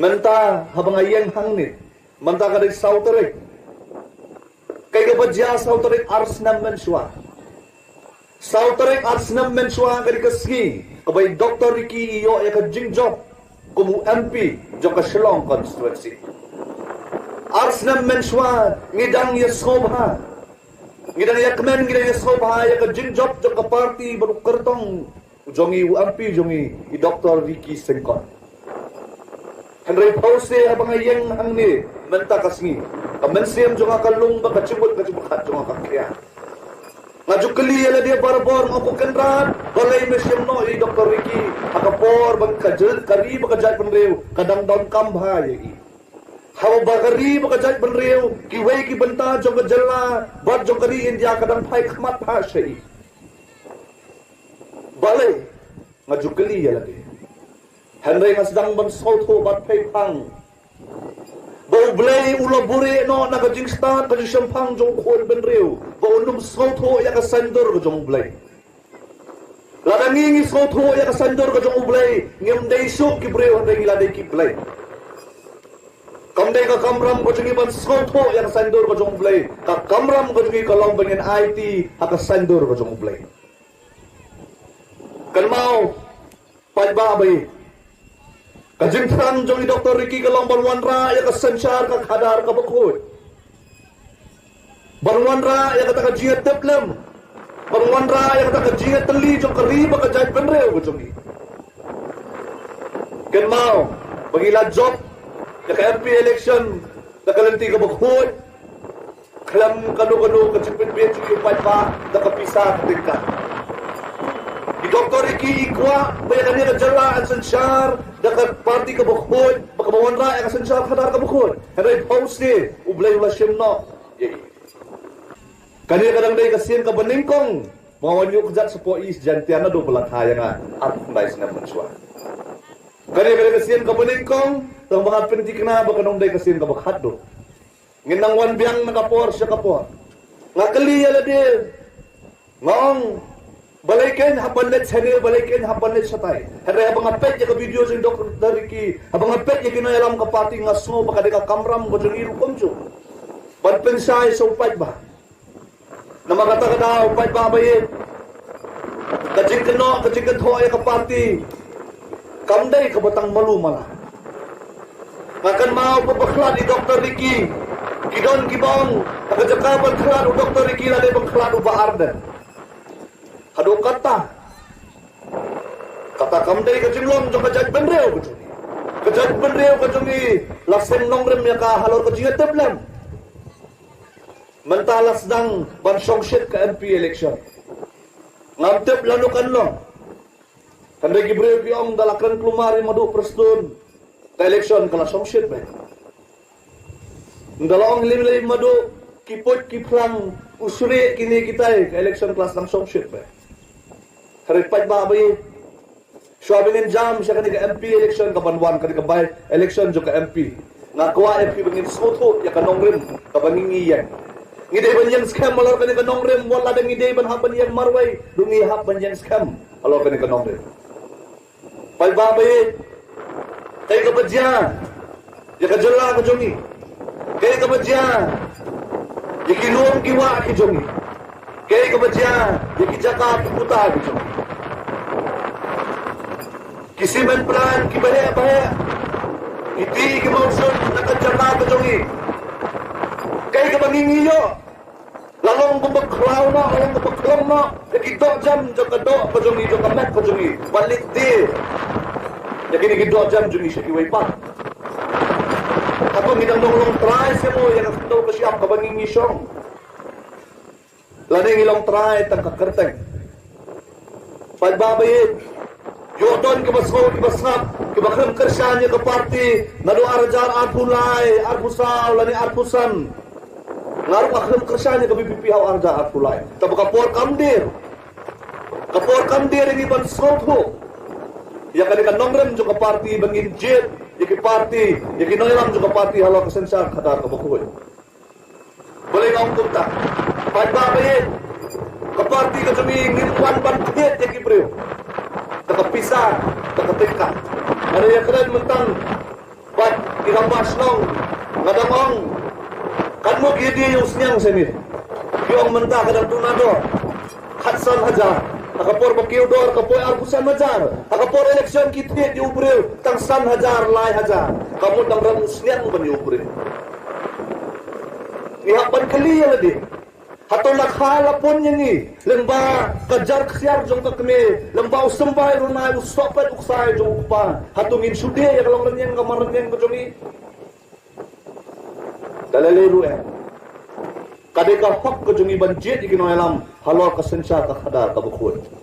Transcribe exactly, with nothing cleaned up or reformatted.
Mynta haba nga ïeng hangne, mynta ka dei saw tarik. Kaei kaba jia saw tarik ar snem mynshuwa? Saw tarik ar snem mynshuwa ka dei ka sngi kaba i Doctor Ricky i ïoh ïa ka jingjop kum u M P jong ka Shillong constituency. Ar snem mynshuwa ngi dang ïa sngewbha, ngi dang ïa kmen, ngi dang ïa sngewbha ïa ka jingjop jong ka party bad u kyrtong jong i, u M P jong i, i Doctor Ricky Syngkon. Hynrei phewse haba nga ïeng hangne mynta ka sngi, ka mynsiem jong nga ka lung bad ka jingmut ka jingpyrkhat jong nga ka khia. Nga ju kylli ïa lade barabor, nga ong ko Kynrad, balei me shim noh ïa i Doctor Ricky ha ka por ba ka jylla, ka ri bad ka jaitbynriew ka dang donkam bha ïa i? Haba ka ri bad ka jaitbynriew, kiwei ki bynta jong ka jylla bad jong ka ri India ka dang phai khmat bha sha i. Balei? Nga ju kylli ïa lade. Hynrei nga sdang ban sngewthuh bad phai phang ba U Blei u la buhrieh noh na ka jingstad ka jingshemphang jong u khun bynriew ba un ym sngewthuh ïa ka saiñdur ka jong U Blei. Lada ngi ngi sngewthuh ïa ka saiñdur ka jong U Blei, ngim dei shuh ki briew, hynrei ngi la dei ki blei. Kam dei ka kamram ka jong ngi ban sngewthuh ïa ka saiñdur ka jong U Blei. Ka kamram ka jong ngi ka long ba ngin aiti ha ka saiñdur ka jong U Blei. Kynmaw, paidbah ba ïeit, ka jingthrang jong i Doctor Ricky ka long ban wanrah ïa ka synshar ka khadar kaba khuid, ban wanrah ïa kata ka jingïatiplem, ban wanrah ïa kata ka jingïatylli jong ka ri bad ka jaitbynriew ka jong ngi. Kynmaw ba ngi la jop ïa ka M P election da ka lynti kaba khuid, khlem kano kano ka jingpynbeit jong ki paidbah da ka pisa ka tyngka. I Doctor Ricky i kwah ba ïa kane ka jylla yn synshar da ka party kaba khuid bad kaba wanrah ïa ka synshar khadar kaba khuid. Hynrei phewse U Blei u la shim noh ïa i. Kane ka dang dei ka sien kaba nyngkong ba nga wan ïuh kjat shapoh East Jaintia naduh ba la kha ïa nga arphew khyndai snem mynshuwa. Kane ka dei ka sien kaba nyngkong tang ba nga pynthikna ba kan ym dei ka sien kaba khatduh. Ngin nang wan biang na ka por sha ka por. Nga kylli ïa lade, nga ong, balei kein hap ban leit shane, balei kein hap ban leit shatai? Hynrei haba nga peit ïa ka video jong Doctor Ricky, haba nga peit ïa ki nongïalam ka party, nga sngew ba ka dei ka kamram ka jong ngi ruh kumjuh ban pynshai sha u paidbah. Namar kata ka daw, paidbah ba ïeit, ka jingkynnoh, ka jingkynthoh ïa ka party kam dei kaba tang malu mala. Nga kynmaw ba ba khlad i Doctor Ricky, ki don kiba ong ha ka jaka ban khlad u Doctor Ricky la dei ban khlad u Bah Ardent. Haduh katta, kata kam dei ka jinglong jong ka jaitbynriew ka jong ngi. Ka jaitbynriew ka jong ngi la seng nongrim ïa ka halor ka jingïatiplem. Mynta la sdang ban shongshit ka M P election. Ngam tip lano kan long. Hynrei ki briew ki ong da la kren kulmar i Madu Prestone, ka election ka la shongshit beit. Nda la ong lei lei Madu, ki puit ki phlang, u shrieh kine kitai, ka election ka la sdang shongshit beit. Hynrei paidbah ba ïeit, shuwa ba ngin jam sha kane ka M P election kaban wan, kane ka by election jong ka M P, nga kwah ïa phi ba ngin sngewthuh ïa ka nongrim kaba ngi ngi ïeng. Ngi dei ban ïeng skhem halor kane ka nongrim, wat lada ngi dei ban hap ban ïeng marwei, to ngi hap ban ïeng skhem halor kane ka nongrim. Paidbah ba ïeit, kaei kaba jia ïa ka jylla ka jong ngi? Kaei kaba jia ïa ki lum ki wah ki jong ngi? Kaei kaba jia ïa ki jaka ki puta ki jong ngi? Ki cement plant kiba heh ba heh, ki tih ki mawshun na ka jaka ka jong ngi. Kaei kaba ngi ngi ïoh? La long kumba khlaw noh, la long kumba khlong noh ïa ki doh jam jong ka doh ka jong ngi, jong ka met ka jong ngi, ban leit die ïa kine ki doh jam jong ngi sha kiwei pat. Hato ngi dang dang long trai seh mo ïa ka khyndew ka shyiap kaba ngi ngi shong? Lane ngi long trai tang ka kyrteng? Paidbah ba ïeit, ïoh don kiba sngew kiba sngap, kiba khlem kyrshan ïa ka party naduh ar hajar arphew lai, arphew saw lane arphew san. Nga ruh nga khlem kyrshan ïa ka V P P ha u ar hajar arphew lai. Tangba ka por kam dier. Ka por kam dier ïa ngi ban sngewthuh ïa kane ka nongrim jong ka party, ba ngin jied ïa ki party, ïa ki nongïalam jong ka party halor ka synshar khadar kaba khuid. Balei nga ong kumta? Paidbah ba ïeit, ka party ka jong ngi ngim wan ban thied ïa ki briew da ka pisa, da ka tyngka. Nga ïakren mynta, paid Ki rangbah shnong, nga dang ong, katno ki die ïa u sniang sha ngi. Ki ong mynta ka dang duna dor khatsan hajar. Ha ka por ba kiew dor ka poi arphew san hajar. Ha ka por election ki thied ïa u briew tang san hajar, lai hajar. Ka mut dang rem u sniang ban ïa u briew. Ngi hap ban kylli ïa lade. Hato la kha la pun ïa ngi lyngba ka jar ksiar jong ka kmie, lyngba u symbai runai, u sohpet u ksai jong u kpa? Hato ngin shu die ïa ka long rynïeng ka man rynïeng ka jong ngi? Da lei lei ruh eh, ka dei ka hok ka jong ngi ban jied ïa ki nongïalam halor ka synshar ka khadar kaba khuid.